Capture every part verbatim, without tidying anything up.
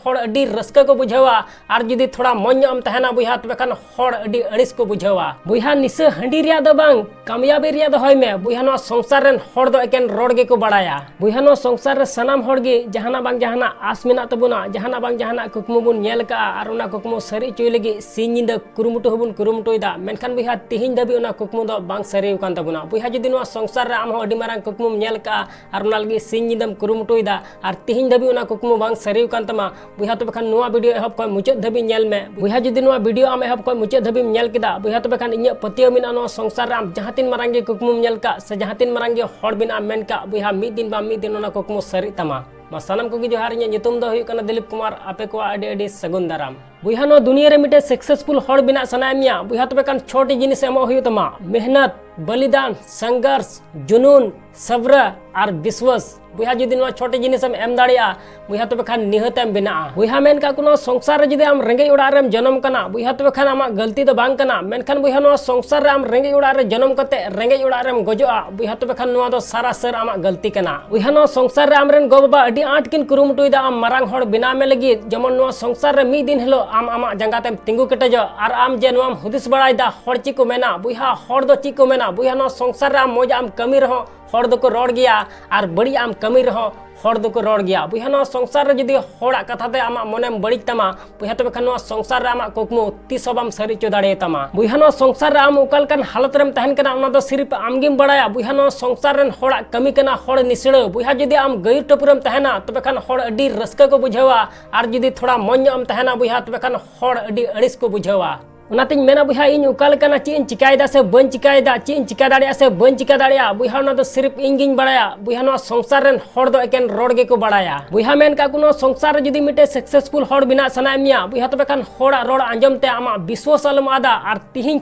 ᱦᱚᱲ ᱟᱹᱰᱤ ᱨᱟᱹᱥᱠᱟᱹ ᱠᱚ ᱵᱩᱡᱷᱟᱹᱣᱟ, ᱟᱨ ᱡᱩᱫᱤ ᱛᱷᱚᱲᱟ ᱢᱚᱡᱽ ᱧᱚᱜ ᱮᱢ ᱛᱟᱦᱮᱱᱟ ᱵᱚᱭᱦᱟ, ᱛᱚᱵᱮ ᱠᱷᱟᱱ ᱦᱚᱲ ᱟᱹᱰᱤ ᱟᱹᱲᱤᱥ ᱠᱚ ᱵᱩᱡᱷᱟᱹᱣᱟ᱾ ᱵᱚᱭᱦᱟ, ᱱᱤᱥᱟᱹ ᱦᱟᱺᱰᱤ ᱨᱮᱭᱟᱜ ᱫᱚ ᱵᱟᱝ, ᱠᱟᱢᱭᱟᱵᱤ ᱨᱮᱭᱟᱜ ᱫᱚᱦᱚᱭ ᱢᱮ ᱵᱚᱭᱦᱟ, ᱱᱚᱣᱟ ᱥᱚᱝᱥᱟᱨ ᱨᱮᱱ ᱦᱚᱲ ᱫᱚ ᱮᱠᱮᱱ ᱨᱚᱲ ᱜᱮᱠᱚ ᱵᱟᱲᱟᱭᱟ᱾ ᱵᱚᱭᱦᱟ, ᱱᱚᱣᱟ ᱥᱚᱝᱥᱟᱨ ᱨᱮ ᱥᱟᱱᱟᱢ ᱦᱚᱲ ᱜᱮ ᱡᱟᱦᱟᱱᱟᱜ ᱵᱟᱝ ᱡᱟᱦᱟᱱᱟᱜ ᱟᱥ ᱢᱮᱱᱟᱜ ᱛᱟᱵᱚᱱᱟ, ᱡᱟᱦᱟᱱᱟᱜ ᱵᱟᱝ ᱡᱟᱦᱟᱱᱟᱜ ᱠᱩᱠᱢᱩ ᱵᱚᱱ ᱧᱮᱞ ᱠᱟᱜᱼᱟ, ᱟᱨ ᱚᱱᱟ ᱠᱩᱠᱢᱩ ᱥᱟᱹᱨᱤ ᱦᱚᱪᱚᱭ ᱞᱟᱹᱜᱤᱫ ᱥᱤᱧ ᱧᱤᱫᱟᱹ ᱠᱩᱨᱩᱢᱩᱴᱩ ᱦᱚᱸᱵᱚᱱ ᱠᱩᱨᱩᱢᱩᱴᱩᱭᱮᱫᱟ, ᱢᱮᱱᱠᱷᱟᱱ ᱵᱚᱭᱦᱟ, ᱛᱤᱦᱤᱧ ᱫᱷᱟᱹᱵᱤᱡ ᱚᱱᱟ ᱠᱩᱠᱢᱩ ᱫᱚ ᱵᱟᱝ ᱥᱟᱹᱨᱤ ᱟᱠᱟᱱ ᱛᱟᱵᱚᱱᱟ᱾ ᱵᱚᱭᱦᱟ, ᱡᱩᱫᱤ ᱱᱚᱣᱟ ᱥᱚᱝᱥᱟᱨ ᱨᱮ ᱟᱢ ᱦᱚᱸ ᱟᱹᱰᱤ ᱢᱟᱨᱟᱝ ᱠᱩᱠᱢᱩᱢ ᱧᱮᱞ ᱠᱟᱜᱼᱟ, ᱟᱨ ᱚᱱᱟ ᱞᱟᱹᱜᱤᱫ ᱥᱤᱧ ᱧᱤᱫᱟᱹᱢ ᱠᱩᱨᱩᱢᱩᱴᱩᱭᱮᱫᱟ, ᱟᱨ ᱛᱤᱦᱤᱧ ᱫᱷᱟᱹᱵᱤᱡ ᱚᱱᱟ ᱠᱩᱠᱢᱩ ᱵᱟᱝ ᱥᱟᱹᱨᱤ ᱟᱠᱟᱱ ᱛᱟᱢᱟ, ᱵᱚᱭᱦᱟ, ᱛᱚᱵᱮ ᱠᱷᱟᱱ ᱱᱚᱣᱟ ᱵᱷᱤᱰᱤᱭᱳ ᱮᱦᱚᱵ ᱠᱷᱚᱱ ᱢᱩᱪᱟᱹᱫ ᱫᱷᱟᱹᱵᱤᱡ ᱧᱮᱞ ᱢᱮ᱾ ᱵᱚᱭᱦᱟ, ᱡᱩᱫᱤ ᱱᱚᱣᱟ ᱵᱷᱤᱰᱤᱭᱳ ᱟᱢ ᱮᱦᱚᱵ ᱠᱷᱚᱱ ᱢᱩᱪᱟᱹᱫ ᱫᱷᱟᱹᱵᱤᱡ ᱧᱮᱞ ᱠᱮᱫᱟ, ᱵᱚᱭᱦᱟ, ᱛᱚᱵᱮ ᱠᱷᱟᱱ ᱤᱧᱟᱹᱜ ᱯᱟᱹᱛᱭᱟᱹᱣ ᱢᱮᱱᱟᱜᱼᱟ, ᱱᱚᱣᱟ ᱥᱚᱝᱥᱟᱨ ᱨᱮ ᱟᱢ ᱡᱟᱦᱟᱸ ᱛᱤᱱ ᱢᱟᱨᱟᱝ ᱜᱮ ᱠᱩᱠᱢᱩᱢ ᱧᱮᱞ ᱠᱟᱜ ᱥᱮ ᱡᱟᱦᱟᱸ ᱛᱤᱱ ᱢᱟᱨᱟᱝ ᱜᱮ ᱦᱚᱲ ᱵᱮᱱᱟᱜ ᱮᱢ ᱢᱮᱱ ᱠᱟᱜ, ᱵᱚᱭᱦᱟ, ᱢᱤᱫ ᱫᱤᱱ ᱵᱟᱝ ᱢᱤᱫ ᱫᱤᱱ ᱚᱱᱟ ᱠᱩᱠᱢᱩ ᱥᱟᱹᱨᱤᱜ ᱛᱟᱢᱟ᱾ ᱢᱟ ᱥᱟᱱᱟᱢ ᱠᱚᱜᱮ ᱡᱚᱦᱟᱨ, ᱤᱧᱟᱹᱜ ᱧᱩᱛᱩᱢ ᱫᱚ ᱦᱩᱭᱩᱜ ᱠᱟᱱᱟ ᱫᱤᱞᱤᱯ ᱠᱩᱢᱟᱨ᱾ ᱟᱯᱮ ᱠᱚᱣᱟᱜ ᱟᱹᱰᱤ ᱟᱹᱰᱤ ᱥᱟᱹᱜᱩᱱ ᱫᱟᱨᱟᱢ᱾ ᱵᱚᱭᱦᱟ, ᱱᱚᱣᱟ ᱫᱩᱱᱤᱭᱟᱹ ᱨᱮ ᱢᱤᱫᱴᱮᱡ ᱥᱟᱠᱥᱮᱥᱯᱷᱩᱞ ᱦᱚᱲ ᱵᱮᱱᱟᱜ ᱥᱟᱱᱟᱭᱮᱫ ᱢᱮᱭᱟ, ᱵᱚᱭᱦᱟ, ᱛᱚᱵᱮ ᱠᱷᱟᱱ ᱪᱷᱚᱴᱤ ᱡᱤᱱᱤᱥ ᱮᱢᱚᱜ ᱦᱩᱭᱩᱜ ᱛᱟᱢᱟ: ᱢᱮᱦᱱᱚᱛ, ᱵᱚᱞᱤᱫᱟᱱ, ᱥᱚᱝᱜᱷᱚᱨᱥ, ᱡᱩᱱᱩᱱ, ᱥᱟᱵᱨ ᱟᱨ ᱵᱤᱥᱣᱟᱥ᱾ ᱵᱚᱭᱦᱟ, ᱡᱩᱫᱤ ᱱᱚᱣᱟ ᱪᱷᱚᱴᱤ ᱡᱤᱱᱤᱥ ᱮᱢ ᱮᱢ ᱫᱟᱲᱮᱭᱟᱜᱼᱟ, ᱵᱚᱭᱦᱟ, ᱛᱚᱵᱮ ᱠᱷᱟᱱ ᱱᱤᱦᱟᱹᱛ ᱮᱢ ᱵᱮᱱᱟᱜᱼᱟ᱾ ᱵᱚᱭᱦᱟ, ᱢᱮᱱ ᱠᱟᱜ ᱠᱚ, ᱱᱚᱣᱟ ᱥᱚᱝᱥᱟᱨ ᱨᱮ ᱡᱩᱫᱤ ᱟᱢ ᱨᱮᱸᱜᱮᱡ ᱚᱲᱟᱜ ᱨᱮᱢ ᱡᱚᱱᱚᱢ ᱠᱟᱱᱟ, ᱵᱚᱭᱦᱟ, ᱛᱚᱵᱮ ᱠᱷᱟᱱ ᱟᱢᱟᱜ ᱜᱟᱹᱞᱛᱤ ᱫᱚ ᱵᱟᱝ ᱠᱟᱱᱟ, ᱢᱮᱱᱠᱷᱟᱱ ᱵᱚᱭᱦᱟ, ᱱᱚᱣᱟ ᱥᱚᱝᱥᱟᱨ ᱨᱮ ᱟᱢ ᱨᱮᱸᱜᱮᱡ ᱚᱲᱟᱜ ᱨᱮ ᱡᱚᱱᱚᱢ ᱠᱟᱛᱮ ᱨᱮᱸᱜᱮᱡ ᱚᱲᱟᱜ ᱨᱮᱢ ᱜᱚᱡᱚᱜᱼᱟ, ᱵᱚᱭᱦᱟ, ᱛᱚᱵᱮ ᱠᱷᱟᱱ ᱱᱚᱣᱟ ᱫᱚ ᱥᱟᱨᱟᱥᱟᱨ ᱟᱢᱟᱜ ᱜᱟᱹᱞᱛᱤ ᱠᱟᱱᱟ᱾ ᱵᱚᱭᱦᱟ, ᱱᱚᱣᱟ ᱥᱚᱝᱥᱟᱨ ᱨᱮ ᱟᱢᱨᱮᱱ ᱜᱚ ᱵᱟᱵᱟ ᱟᱹᱰᱤ ᱟᱸᱴ ᱠᱤᱱ ᱠᱩᱨᱩᱢᱩᱴᱩᱭᱮᱫᱟ ᱟᱢ ᱢᱟᱨᱟᱝ ᱦᱚᱲ ᱵᱮᱱᱟᱣ ᱢᱮ ᱞᱟᱹᱜᱤᱫ, ᱡᱮᱢᱚᱱ ᱱᱚᱣᱟ ᱥᱚᱝᱥᱟᱨ ᱨᱮ ᱢᱤᱫ ᱫᱤᱱ ᱦᱤᱞᱳᱜ ᱟᱢ ᱟᱢᱟᱜ ᱡᱟᱸᱜᱟ ᱛᱮᱢ ᱛᱤᱸᱜᱩ ᱠᱮᱴᱮᱡᱚᱜ, ᱟᱨ ᱟᱢ ᱡᱮ ᱱᱚᱣᱟᱢ ᱦᱩᱫᱤᱥ ᱵᱟᱲᱟᱭᱮᱫᱟ ᱦᱚᱲ ᱪᱮᱫ ᱠᱚ ᱢᱮᱱᱟ, ᱵᱚᱭᱦᱟ, ᱦᱚᱲ ᱫᱚ ᱪᱮᱫ ᱠᱚ ᱢᱮᱱᱟ? ᱵᱚᱭᱦᱟ, ᱱᱚᱣᱟ ᱥᱚᱝᱥᱟᱨ ᱨᱮ ᱟᱢ ᱢᱚᱡᱽ ᱟᱜ ᱮᱢ ᱠᱟᱹᱢᱤ ᱨᱮᱦᱚᱸ ᱦᱚᱲ ᱫᱚᱠᱚ ᱨᱚᱲ ᱜᱮᱭᱟ, ᱟᱨ ᱵᱟᱹᱲᱤᱡ ᱟᱜ ᱮᱢ ᱠᱟᱹᱢᱤ ᱨᱮᱦᱚᱸ ᱦᱚᱲ ᱫᱚᱠᱚ ᱨᱚᱲ ᱜᱮᱭᱟ᱾ ᱵᱚᱭᱦᱟ, ᱱᱚᱣᱟ ᱥᱚᱝᱥᱟᱨ ᱨᱮ ᱡᱩᱫᱤ ᱦᱚᱲᱟᱜ ᱠᱟᱛᱷᱟ ᱛᱮ ᱟᱢᱟᱜ ᱢᱚᱱᱮᱢ ᱵᱟᱹᱲᱤᱡ ᱛᱟᱢᱟ, ᱵᱚᱭᱦᱟ, ᱛᱚᱵᱮ ᱠᱷᱟᱱ ᱱᱚᱣᱟ ᱥᱚᱝᱥᱟᱨ ᱨᱮ ᱟᱢᱟᱜ ᱠᱩᱠᱢᱩ ᱛᱤᱥ ᱦᱚᱸ ᱵᱟᱢ ᱥᱟᱹᱨᱤ ᱦᱚᱪᱚ ᱫᱟᱲᱮᱭᱟᱛᱟᱢᱟ᱾ ᱵᱚᱭᱦᱟ, ᱱᱚᱣᱟ ᱥᱚᱝᱥᱟᱨ ᱨᱮ ᱟᱢ ᱚᱠᱟ ᱞᱮᱠᱟᱱ ᱦᱟᱞᱚᱛ ᱨᱮᱢ ᱛᱟᱦᱮᱱ ᱠᱟᱱᱟ, ᱚᱱᱟ ᱫᱚ ᱥᱤᱨᱤᱯ ᱟᱢ ᱜᱮᱢ ᱵᱟᱲᱟᱭᱟ᱾ ᱵᱚᱭᱦᱟ, ᱱᱚᱣᱟ ᱥᱚᱝᱥᱟᱨ ᱨᱮᱱ ᱦᱚᱲᱟᱜ ᱠᱟᱹᱢᱤ ᱠᱟᱱᱟ ᱦᱚᱲ ᱱᱤᱥᱲᱟᱹᱣ᱾ ᱵᱚᱭᱦᱟ, ᱡᱩᱫᱤ ᱟᱢ ᱜᱟᱹᱭᱩᱨ ᱴᱟᱹᱯᱩᱨᱮᱢ ᱛᱟᱦᱮᱱᱟ, ᱛᱚᱵᱮ ᱠᱷᱟᱱ ᱦᱚᱲ ᱟᱹᱰᱤ ᱨᱟᱹᱥᱠᱟᱹ ᱠᱚ ᱵᱩᱡᱷᱟᱹᱣᱟ, ᱟᱨ ᱡᱩᱫᱤ ᱛᱷᱚᱲᱟ ᱢᱚᱡᱽ ᱧᱚᱜ ᱮᱢ ᱛᱟᱦᱮᱱᱟ, ᱵᱚᱭᱦᱟ, ᱛᱚᱵᱮ ᱠᱷᱟᱱ ᱦᱚᱲ ᱟᱹᱰᱤ ᱟᱹᱲᱤᱥ ᱠᱚ ᱵᱩᱡᱷᱟᱹᱣᱟ᱾ ᱚᱱᱟᱛᱤᱧ ᱢᱮᱱᱟ, ᱵᱚᱭᱦᱟ, ᱤᱧ ᱚᱠᱟ ᱞᱮᱠᱟᱱᱟ, ᱪᱮᱫ ᱤᱧ ᱪᱤᱠᱟᱭᱮᱫᱟ ᱥᱮ ᱵᱟᱹᱧ ᱪᱤᱠᱟᱭᱮᱫᱟ, ᱪᱮᱫ ᱤᱧ ᱪᱤᱠᱟ ᱫᱟᱲᱮᱭᱟᱜᱼᱟ ᱥᱮ ᱵᱟᱹᱧ ᱪᱤᱠᱟ ᱫᱟᱲᱮᱭᱟᱜᱼᱟ, ᱵᱚᱭᱦᱟ, ᱚᱱᱟ ᱫᱚ ᱥᱤᱨᱤᱯ ᱤᱧ ᱜᱤᱧ ᱵᱟᱲᱟᱭᱟ᱾ ᱵᱚᱭᱦᱟ, ᱱᱚᱣᱟ ᱥᱚᱝᱥᱟᱨ ᱨᱮᱱ ᱦᱚᱲ ᱫᱚ ᱮᱠᱮᱱ ᱨᱚᱲ ᱜᱮᱠᱚ ᱵᱟᱲᱟᱭᱟ᱾ ᱵᱚᱭᱦᱟ, ᱢᱮᱱ ᱠᱟᱜ ᱠᱚ, ᱱᱚᱣᱟ ᱥᱚᱝᱥᱟᱨ ᱨᱮ ᱡᱩᱫᱤ ᱢᱤᱫᱴᱮᱡ ᱥᱟᱠᱥᱮᱥᱯᱷᱩᱞ ᱦᱚᱲ ᱵᱮᱱᱟᱜ ᱥᱟᱱᱟᱭᱮᱫ ᱢᱮᱭᱟ, ᱵᱚᱭᱦᱟ, ᱛᱚᱵᱮ ᱠᱷᱟᱱ ᱦᱚᱲᱟᱜ ᱨᱚᱲ ᱟᱸᱡᱚᱢ ᱛᱮ ᱟᱢᱟᱜ ᱵᱤᱥᱣᱟᱥ ᱟᱞᱚᱢ ᱟᱫᱟ, ᱟᱨ ᱛᱤᱦᱤᱧ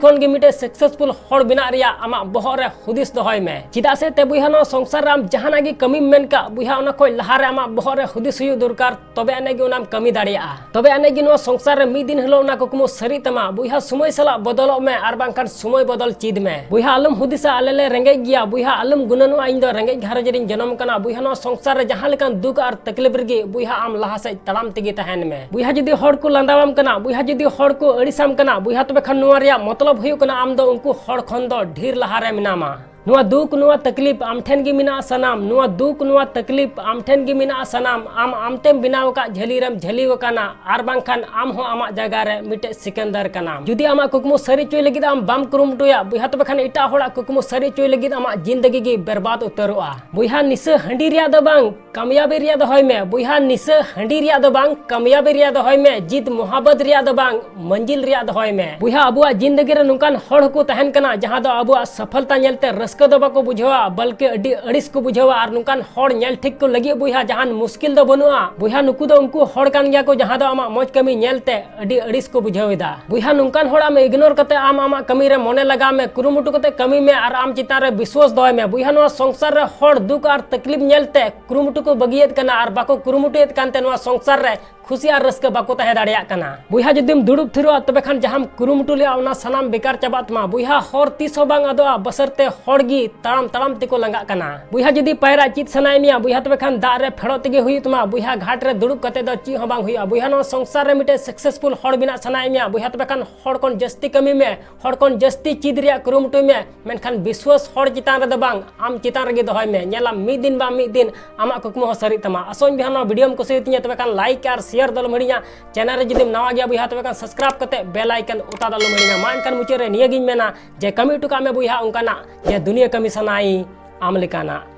ᱠᱷᱚᱱ ᱜᱮ ᱢᱤᱫᱴᱮᱡ ᱥᱟᱠᱥᱮᱥᱯᱷᱩᱞ ᱦᱚᱲ ᱵᱮᱱᱟᱜ ᱨᱮᱭᱟᱜ ᱟᱢᱟᱜ ᱵᱚᱦᱚᱜ ᱨᱮ ᱦᱩᱫᱤᱥ ᱫᱚᱦᱚᱭ ᱢᱮ᱾ ᱪᱮᱫᱟᱜ ᱥᱮ ᱛᱮ, ᱵᱚᱭᱦᱟ, ᱱᱚᱣᱟ ᱥᱚᱝᱥᱟᱨ ᱨᱮ ᱟᱢ ᱡᱟᱦᱟᱱᱟᱜ ᱜᱮ ᱠᱟᱹᱢᱤᱢ ᱢᱮᱱ ᱠᱟᱜ, ᱵᱚᱭᱦᱟ, ᱚᱱᱟ ᱠᱷᱚᱡ ᱞᱟᱦᱟ ᱨᱮ ᱟᱢᱟᱜ ᱵᱚᱦᱚᱜ ᱨᱮ ᱦᱩᱫᱤᱥ ᱦᱩᱭᱩᱜ ᱫᱚᱨᱠᱟᱨ, ᱛᱚᱵᱮ ᱟᱹᱱᱤᱡ ᱜᱮ ᱚᱱᱟᱢ ᱠᱟᱹᱢᱤ ᱫᱟᱲᱮᱭᱟᱜᱼᱟ᱾ ᱛᱚᱵᱮ ᱟᱹᱱᱤᱡ ᱜᱮ ᱱᱚᱣᱟ ᱥᱚᱝᱥᱟᱨ ᱨᱮ ᱢᱤᱫ ᱫᱤᱱ ᱦᱤᱞᱳᱜ ᱚᱱᱟ ᱠᱩᱠᱢᱩ ᱥᱟᱹᱨᱤᱜ ᱛᱟᱢᱟ᱾ ᱵᱚᱭᱦᱟ, ᱥᱚᱢᱚᱭ ᱥᱟᱞᱟᱜ ᱵᱚᱫᱚᱞᱚᱜ ᱢᱮ ᱟᱨ ᱵᱟᱝᱠᱷᱟᱱ ᱥᱚᱢᱚᱭ ᱵᱚᱫᱚᱞ ᱪᱮᱫ ᱢᱮ᱾ ᱵᱚᱭᱦᱟ ᱟᱞᱚᱢ ᱦᱩᱫᱤᱥᱟ ᱟᱞᱮ ᱞᱮ ᱨᱮᱸᱜᱮᱡ ᱜᱮᱭᱟ, ᱵᱚᱭᱦᱟ ᱟᱞᱚᱢ ᱜᱩᱱᱟᱹᱱᱚᱜᱼᱟ ᱤᱧ ᱫᱚ ᱨᱮᱸᱜᱮᱡ ᱜᱷᱟᱨᱚᱸᱡᱽ ᱨᱤᱧ ᱡᱚᱱᱚᱢ ᱠᱟᱱᱟ᱾ ᱵᱚᱭᱦᱟ ᱱᱚᱣᱟ ᱥᱚᱝᱥᱟᱨ ᱨᱮ ᱡᱟᱦᱟᱸ ᱞᱮᱠᱟᱱ ᱫᱩᱠ ᱟᱨ ᱛᱟᱠᱞᱤᱯ ᱨᱮᱜᱮ ᱵᱚᱭᱦᱟ ᱟᱢ ᱞᱟᱦᱟ ᱥᱮᱫ ᱛᱟᱲᱟᱢ ᱛᱮᱜᱮ ᱛᱟᱦᱮᱱ ᱢᱮ᱾ ᱵᱚᱭᱦᱟ ᱡᱩᱫᱤ ᱦᱚᱲ ᱠᱚ ᱞᱟᱸᱫᱟᱣᱟᱢ ᱠᱟᱱᱟ, ᱵᱚᱭᱦᱟ ᱡᱩᱫᱤ ᱦᱚᱲ ᱠᱚ ᱟᱹᱲᱤᱥᱟᱢ ᱠᱟᱱᱟ, ᱵᱚᱭᱦᱟ ᱛᱚᱵᱮ ᱠᱷᱟᱱ ᱱᱚᱣᱟ ᱨᱮᱭᱟᱜ ᱢᱚᱛᱞᱚᱵ ᱦᱩᱭᱩᱜ ᱠᱟᱱᱟ ᱟᱢ ᱫᱚ ᱩᱱᱠᱩ ᱦᱚᱲ ᱠᱷᱚᱱ ᱫᱚ ᱰᱷᱮᱨ ᱞᱟᱦᱟ ᱨᱮ ᱢᱮᱱᱟᱢᱟ᱾ ᱱᱚᱣᱟ ᱫᱩᱠ ᱱᱚᱣᱟ ᱛᱟᱠᱞᱤᱯ ᱟᱢ ᱴᱷᱮᱱ ᱜᱮ ᱢᱮᱱᱟᱜᱼᱟ ᱥᱟᱱᱟᱢ, ᱱᱚᱣᱟ ᱫᱩᱠ ᱱᱚᱣᱟ ᱛᱟᱠᱞᱤᱯ ᱟᱢ ᱴᱷᱮᱱ ᱜᱮ ᱢᱮᱱᱟᱜᱼᱟ ᱥᱟᱱᱟᱢ᱾ ᱟᱢ ᱟᱢᱛᱮᱢ ᱵᱮᱱᱟᱣ ᱟᱠᱟᱫ ᱡᱷᱟᱹᱞᱤ ᱨᱮᱢ ᱡᱷᱟᱹᱞᱤ ᱟᱠᱟᱱᱟ, ᱟᱨ ᱵᱟᱝᱠᱷᱟᱱ ᱟᱢ ᱦᱚᱸ ᱟᱢᱟᱜ ᱡᱟᱭᱜᱟ ᱨᱮ ᱢᱤᱫᱴᱮᱡ ᱥᱤᱠᱟᱱᱫᱟᱨ ᱠᱟᱱᱟᱢ᱾ ᱡᱩᱫᱤ ᱟᱢᱟᱜ ᱠᱩᱠᱢᱩ ᱥᱟᱹᱨᱤ ᱦᱚᱪᱚᱭ ᱞᱟᱹᱜᱤᱫ ᱟᱢ ᱵᱟᱢ ᱠᱩᱨᱩᱢᱩᱴᱩᱭᱟ, ᱵᱚᱭᱦᱟ ᱛᱚᱵᱮ ᱠᱷᱟᱱ ᱮᱴᱟᱜ ᱦᱚᱲᱟᱜ ᱠᱩᱠᱢᱩ ᱥᱟᱹᱨᱤ ᱦᱚᱪᱚᱭ ᱞᱟᱹᱜᱤᱫ ᱟᱢᱟᱜ ᱡᱤᱱᱫᱮᱜᱤ ᱜᱮ ᱵᱮᱨᱵᱟᱫ ᱩᱛᱟᱹᱨᱚᱜᱼᱟ᱾ ᱵᱚᱭᱦᱟ ᱱᱤᱥᱟᱹ ᱦᱟᱺᱰᱤ ᱨᱮᱭᱟᱜ ᱫᱚ ᱵᱟᱝ, ᱠᱟᱢᱭᱟᱵᱤ ᱨᱮᱭᱟᱜ ᱫᱚᱦᱚᱭ ᱢᱮ᱾ ᱵᱚᱭᱦᱟ ᱱᱤᱥᱟᱹ ᱦᱟᱺᱰᱤ ᱨᱮᱭᱟᱜ ᱫᱚ ᱵᱟᱝ, ᱠᱟᱢᱭᱟᱵᱤ ᱨᱮᱭᱟᱜ ᱫᱚᱦᱚᱭ ᱢᱮ᱾ ᱡᱤᱫ ᱢᱚᱦᱟᱵᱵᱚᱛ ᱨᱮᱭᱟᱜ ᱫᱚ ᱵᱟᱝ, ᱢᱚᱧᱡᱤᱞ ᱨᱮᱭᱟᱜ ᱫᱚᱦᱚᱭ ᱢᱮ᱾ ᱵᱚᱭᱦᱟ ᱟᱵᱚᱣᱟᱜ ᱡᱤᱱᱫᱮᱜᱤ ᱨᱮ ᱱᱚᱝᱠᱟᱱ ᱦᱚᱲ ᱦᱚᱸᱠᱚ ᱛᱟᱦᱮᱱ ᱠᱟᱱᱟ ᱡᱟᱦᱟᱸ ᱫᱚ ᱟᱵᱚᱣᱟᱜ ᱥᱚᱯᱷᱚᱞᱛᱟ ᱧᱮᱞᱛᱮ ᱨᱟᱹᱥᱠᱟᱹ ᱫᱚ ᱵᱟᱠᱚ ᱵᱩᱡᱷᱟᱹᱣᱟ, ᱵᱚᱞᱠᱤ ᱟᱹᱰᱤ ᱟᱹᱲᱤᱥ ᱠᱚ ᱵᱩᱡᱷᱟᱹᱣᱟ᱾ ᱟᱨ ᱱᱚᱝᱠᱟᱱ ᱦᱚᱲ ᱧᱮᱞ ᱴᱷᱤᱠ ᱠᱚ ᱞᱟᱹᱜᱤᱫ ᱵᱚᱭᱦᱟ ᱡᱟᱦᱟᱱ ᱢᱩᱥᱠᱤᱞ ᱫᱚ ᱵᱟᱹᱱᱩᱜᱼᱟ᱾ ᱵᱚᱭᱦᱟ ᱱᱩᱠᱩ ᱫᱚ ᱩᱱᱠᱩ ᱦᱚᱲ ᱠᱟᱱ ᱜᱮᱭᱟ ᱠᱚ ᱡᱟᱦᱟᱸ ᱫᱚ ᱟᱢᱟᱜ ᱢᱚᱡᱽ ᱠᱟᱹᱢᱤ ᱧᱮᱞᱛᱮ ᱟᱹᱰᱤ ᱟᱹᱲᱤᱥ ᱠᱚ ᱵᱩᱡᱷᱟᱹᱣ ᱮᱫᱟ᱾ ᱵᱚᱭᱦᱟ ᱱᱚᱝᱠᱟᱱ ᱦᱚᱲ ᱟᱢ ᱤᱜᱱᱳᱨ ᱠᱟᱛᱮ ᱟᱢ ᱟᱢᱟᱜ ᱠᱟᱹᱢᱤ ᱨᱮ ᱢᱚᱱᱮ ᱞᱟᱜᱟᱣ ᱢᱮ, ᱠᱩᱨᱩᱢᱩᱴᱩ ᱠᱟᱛᱮ ᱠᱟᱹᱢᱤ ᱢᱮ ᱟᱨ ᱟᱢ ᱪᱮᱛᱟᱱ ᱨᱮ ᱵᱤᱥᱣᱟᱥ ᱫᱚᱦᱚᱭ ᱢᱮ᱾ ᱵᱚᱭᱦᱟ ᱱᱚᱣᱟ ᱥᱚᱝᱥᱟᱨ ᱨᱮ ᱦᱚᱲ ᱫᱩᱠ ᱟᱨ ᱛᱟᱠᱞᱤᱯ ᱧᱮᱞᱛᱮ ᱠᱩᱨᱩᱢᱩᱴᱩ ᱠᱚ ᱵᱟᱹᱜᱤᱭᱮᱫ ᱠᱟᱱᱟ ᱟᱨ ᱵᱟᱠᱚ ᱠᱩᱨᱩᱢᱩᱴᱩᱭᱮᱫ ᱠᱟᱱᱛᱮ ᱱᱚᱣᱟ ᱥᱚᱝᱥᱟᱨ ᱨᱮ ᱠᱷᱩᱥᱤ ᱟᱨ ᱨᱟᱹᱥᱠᱟᱹ ᱵᱟᱠᱚ ᱛᱟᱦᱮᱸ ᱫᱟᱲᱮᱭᱟᱜ ᱠᱟᱱᱟ᱾ ᱵᱚᱭᱦᱟ ᱡᱩᱫᱤᱢ ᱫᱩᱲᱩᱵ ᱛᱷᱤᱨᱚᱜᱼᱟ ᱛᱚᱵᱮ ᱠᱷᱟᱱ ᱡᱟᱦᱟᱸᱢ ᱠᱩᱨᱩᱢᱩᱴᱩ ᱞᱮᱜᱼᱟ ᱚᱱᱟ ᱥᱟᱱᱟᱢ ᱵᱮᱠᱟᱨ ᱪᱟᱵᱟᱜ ᱛᱟᱢᱟ᱾ ᱵᱚᱭᱦᱟ ᱦᱚᱨ ᱛᱤᱥ ᱦᱚᱸ ᱵᱟᱝ ᱟᱫᱚᱜᱼᱟ, ᱵᱟᱥᱟᱨᱛᱮ ᱦᱚᱲ ᱜᱮ ᱛᱟᱲᱟᱢ ᱛᱟᱲᱟᱢ ᱛᱮᱠᱚ ᱞᱟᱸᱜᱟᱜ ᱠᱟᱱᱟ᱾ ᱵᱚᱭᱦᱟ ᱡᱩᱫᱤ ᱯᱟᱭᱨᱟᱜ ᱪᱮᱫ ᱥᱟᱱᱟᱭᱮᱫ ᱢᱮᱭᱟ, ᱵᱚᱭᱦᱟ ᱛᱚᱵᱮ ᱠᱷᱟᱱ ᱫᱟᱜ ᱨᱮ ᱯᱷᱮᱰᱚᱜ ᱛᱮᱜᱮ ᱦᱩᱭᱩᱜ ᱛᱟᱢᱟ᱾ ᱵᱚᱭᱦᱟ ᱜᱷᱟᱴ ᱨᱮ ᱫᱩᱲᱩᱵ ᱠᱟᱛᱮ ᱫᱚ ᱪᱮᱫ ᱦᱚᱸ ᱵᱟᱝ ᱦᱩᱭᱩᱜᱼᱟ᱾ ᱵᱚᱭᱦᱟ ᱱᱚᱣᱟ ᱥᱚᱝᱥᱟᱨ ᱨᱮ ᱢᱤᱫᱴᱮᱡ ᱥᱟᱠᱥᱮᱥᱯᱷᱩᱞ ᱦᱚᱲ ᱵᱮᱱᱟᱜ ᱥᱟᱱᱟᱭᱮᱫ ᱢᱮᱭᱟ, ᱵᱚᱭᱦᱟ ᱛᱚᱵᱮ ᱠᱷᱟᱱ ᱦᱚᱲ ᱠᱷᱚᱱ ᱡᱟᱹᱥᱛᱤ ᱠᱟᱹᱢᱤ ᱢᱮ, ᱦᱚᱲ ᱠᱷᱚᱱ ᱡᱟᱹᱥᱛᱤ ᱪᱮᱫ ᱨᱮᱭᱟᱜ ᱠᱩᱨᱩᱢᱩᱴᱩᱭ ᱢᱮ, ᱢᱮᱱᱠᱷᱟᱱ ᱵᱤᱥᱣᱟᱥ ᱦᱚᱲ ᱪᱮᱛᱟᱱ ᱨᱮᱫᱚ ᱵᱟᱝ, ᱟᱢ ᱪᱮᱛᱟᱱ ᱨᱮᱜᱮ ᱫᱚᱦᱚᱭ ᱢᱮ᱾ ᱧᱮᱞᱟᱢ ᱢᱤᱫ ᱫᱤᱱ ᱵᱟᱝ ᱢᱤᱫ ᱫᱤᱱ ᱟᱢᱟᱜ ᱠᱩᱠᱢᱩ ᱦᱚᱸ ᱥᱟᱹᱨᱤᱜ ᱛᱟᱢᱟ᱾ ᱟᱥᱚᱜ ᱟᱹᱧ ᱵᱚᱭᱦᱟ ᱱᱚᱣᱟ ᱵᱷᱤᱰᱤᱭᱳᱢ ᱠᱩᱥᱤᱭᱟᱛᱤᱧᱟ ᱛᱚᱵᱮ ᱠᱷᱟᱱ ᱞᱟᱭᱤᱠ ᱟᱨ ᱥᱮᱭᱟᱨ ᱫᱚ ᱟᱞᱚᱢ ᱦᱤᱲᱤᱧᱟ᱾ ᱪᱮᱱᱮᱞ ᱨᱮ ᱡᱩᱫᱤᱢ ᱱᱟᱣᱟ ᱜᱮᱭᱟ ᱵᱚᱭᱦᱟ ᱛᱚᱵᱮ ᱠᱷᱟᱱ ᱥᱟᱵᱥᱠᱨᱟᱭᱤᱵ ᱠᱟᱛᱮ ᱵᱮᱞ ᱟᱭᱠᱚᱱ ᱚᱛᱟ ᱫᱚ ᱟᱞᱚᱢ ᱦᱤᱲᱤᱧᱟ᱾ ᱢᱟ ᱮᱱᱠᱷᱟᱱ ᱢᱩᱪᱟᱹᱫ ᱨᱮ ᱱᱤᱭᱟᱹᱜᱤᱧ ᱢᱮᱱᱟ ᱡᱮ ᱠᱟᱹᱢᱤ ᱦᱚᱴᱚ ᱠᱟᱜ ᱢᱮ ᱵᱚᱭᱦᱟ ᱚᱱᱠᱟᱱᱟᱜ ᱡᱮ ᱫᱩᱱᱤᱭᱟᱹ ᱠᱟᱹᱢᱤ ᱥᱟᱱᱟᱭ ᱟᱢ ᱞᱮᱠᱟᱱᱟᱜ᱾